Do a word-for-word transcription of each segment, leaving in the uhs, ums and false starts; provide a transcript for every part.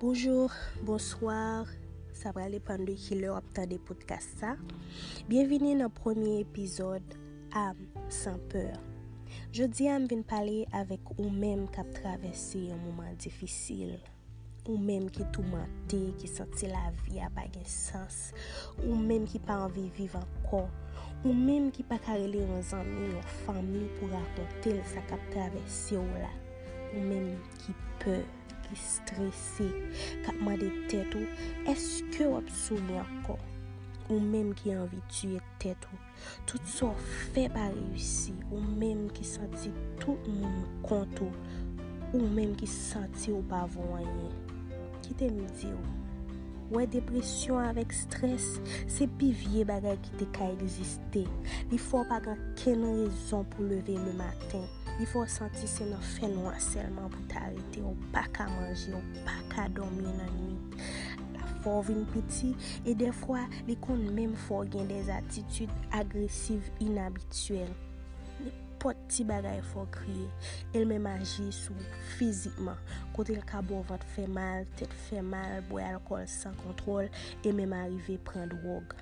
Bonjou, bonswa. Sa pral depann de kilè w ap tande podcast sa. Byenvini nan premye epizòd Âme sans peur. Jodi a m vin pale avèk ou menm k ap travèse yon moman difisil. Ou menm ki toumante, ki santi lavi a pa gen sans. Ou menm ki pa anvi viv ankò. Ou menm ki pa ka rele yon zanmi, yon fanmi pou rakonte l sa k ap travèse w la. Ou menm ki pè, ki strese, k ap mande tèt ou, èske w ap souri ankò? Ou menm ki anvi tiye tèt ou, tout sa w fè pa reyisi, ou menm ki santi tout moun kont ou, ou menm ki santi w pa vo anyen. Kite m di w, wè, depresyon avèk strès se pi vye bagay ki te ka egziste. Li fè w pa gen okenn rezon pou leve le maten. Li fè w santi se nan fènwa sèlman pou w ta rete. Ou pa ka manje, ou pa ka dòmi nan nwit. Lafwa w vin piti, e dèfwa, li konn menm fè w gen de atitid agresiv inabityèl. Nenpòt ti bagay fè w kriye. E l menm aji sou w fizikman, kote l ka ba w vant fè mal, tèt fè mal, bwè alkòl san kontwòl, e menm arive pran dwòg.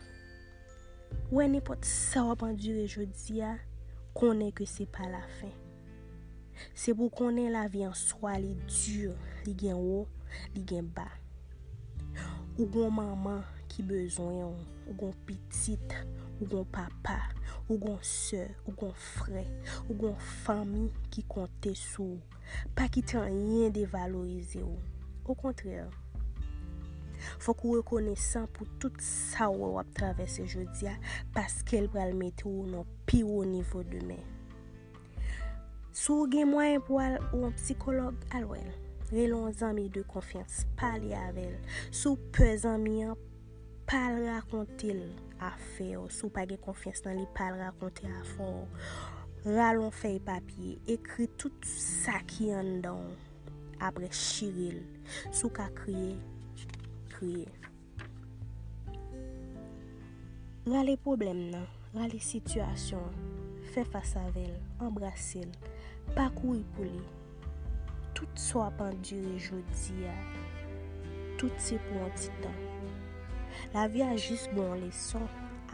Wè, nenpòt sa w ap andire jodi a, konnen ke se pa lafen. Se pou w konnen lavi an swa li di, li gen wo, li gen ba. Ou gon manman ki bezwen w, ou gon pitit, ou gon papa, ou gon sè, ou gon frè, ou gon fanmi ki konte sou ou. Pa kite anyen devalorize w. Okontrè, fòk ou rekonesan pou tout sa w wè w ap travèse jodi a, paske l pral mete w nan pi wo nivo demen. Si w gen mwayen pou al wè yon sikològ, al wè l. Rele yon zanmi de konfyans, pale avè l. Si w pè zanmi an, pa al rakonte l afè w. Si w pa gen konfyans nan li, pa al rakonte afè w. Rale yon fèy papye, ekri tout sa ki anndan w. Apre, chire l. Si w ka kriye, kriye. Rale pwoblèm nan, rale sitiyasyon an, fè fas avè l, anbrase l, pa kouri pou li. Tout sa w ap andire jodi a, tout se pou yon ti tan. Lavi a jis ba w yon leson,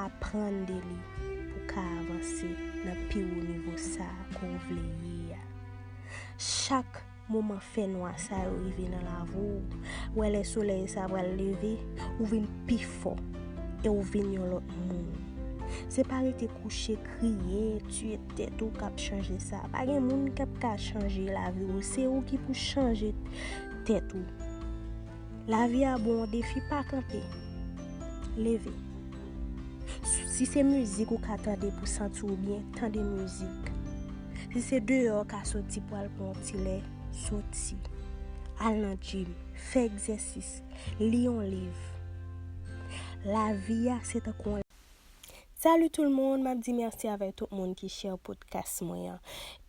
aprann de li pou w ka avanse nan pi wo nivo sa a ke w vle ye a. Chak moman fènwa sa yo rive nan lavi w, wè lè solèy sa pral leve, ou vin pi fò e ou vin yon lòt moun. Se pa rete kouche, kriye, tiye tèt ou k ap chanje sa. Pa gen moun k ap ka chanje lavi w, se ou ki pou chanje tèt ou. Lavi a ba w yon defi, pa kanpe. Leve. Si se mizik ou ka tande pou santi w byen, tande mizik. Si se deyò w ka soti pou al pran yon ti lè, soti. Al nan gym, fè egzèsis, li yon liv. Lavi a se tankou yon... Salut tout le monde, m ap di mèsi avèk tout moun ki share podcast mwen an.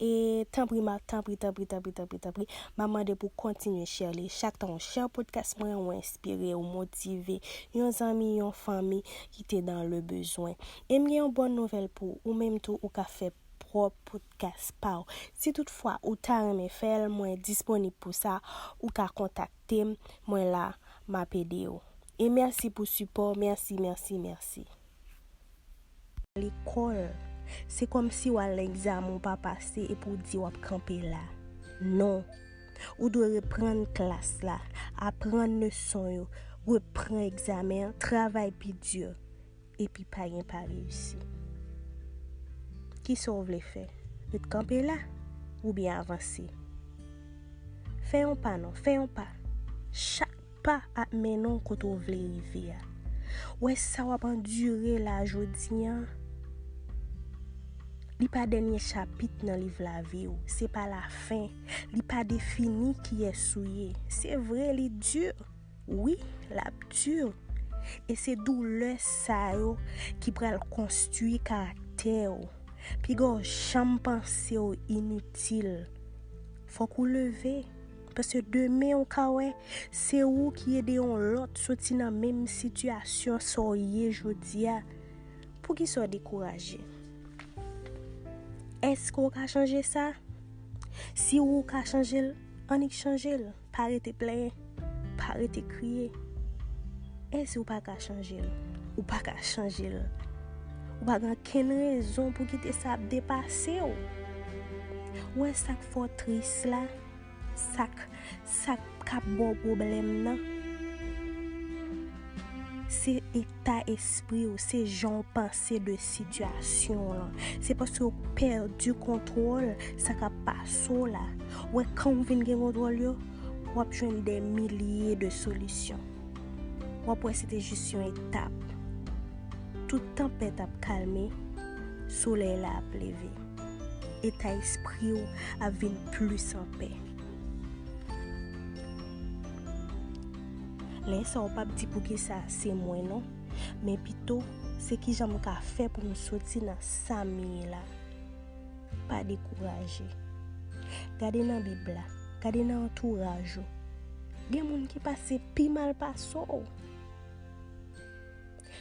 E tanpri, m ap, tanpri, tanpri, tanpri, tanpri, tanpri, m ap mande pou kontinye share li. Chak tan w share podcast mwen, ou enspire, ou motive yon zanmi, yon fanmi ki te dans le besoin. E m gen yon bòn nouvèl pou ou, ou menm tou, ou ka fè pwòp podcast pa w. Si toutfwa ou ta renmen fè l, mwen disponib pou sa, ou ka kontakte m, mwen la, m ap ede w. E mèsi pou sipò, mèsi, mèsi, mèsi. Lekòl, se kòmsi w al nan egzamen w pa pase epi w di w ap kanpe la. Non. Ou dwe reprann klas la, aprann leson yo, reprann egzamen an, travay pi di, epi pa gen pa reyisi. Kisa w vle fè? Ret kanpe la oubyen avanse? Fè yon pa non, fè yon pa. Chak pa ap mennen w kote w vle rive a. Wè sa w ap andire la jodi a, li pa dènye chapit nan liv lavi w. Se pa lafen. Li pa defini kiyès ou ye. Se vre, li di. Wi, l ap di. E se doulè sa yo ki pral konstwi karaktè w. Piga w janm panse w initil. Fòk ou leve. Paske demen ou ka wè, se ou ki ede yon lòt soti nan menm sitiyasyon sa w ye jodi a. Poukisa w dekouraje? Èske w ka chanje sa? Si ou ka chanje l, annik chanje l. Pa rete plenyen. pa rete kriye. Èske ou pa ka chanje l? Ou pa ka chanje l. Ou pa gen okenn rezon pou kite sa ap depase w. Ou wè sa k fè w tris la? Sa k, sa k ap ba w pwoblèm nan? Se eta espri w, se jan w panse de sitiyasyon w lan. Se paske w pèdi kontwòl sa k ap pase w la. Ou wè, kan w vin gen kontwòl yo, w ap jwenn dè milye de solisyon. W ap wè se te jis yon etap. Tout tanpèt ap kalme, solèy la ap leve. Eta espri w ap vin plis anpè. Lè sa w p ap di poukisa se mwen non, men pito se kijan m ka fè pou m soti nan sa m ye la. Pa dekouraje. Gade nan Bib la, gade nan antouraj ou. Gen moun ki pase pi mal pase w.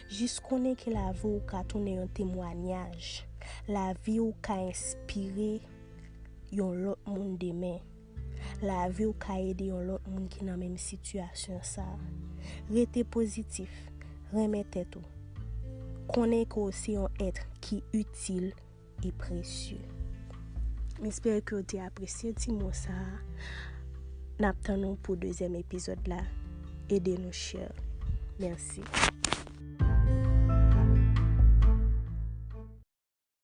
Jis konnen ke lavi w ka tounen yon temwanyaj. Lavi w ka enspire yon lòt moun demen. Lavi w ka ede yon lòt moun ki nan menm sitiyasyon sa a. Rete pozitif, renmen tèt ou. Konnen ke w se yon èt ki itil e presye. M espere ke w te apresye ti mo sa a. N ap tann ou pou dezyèm epizòd la. Ede nou share. Mèsi.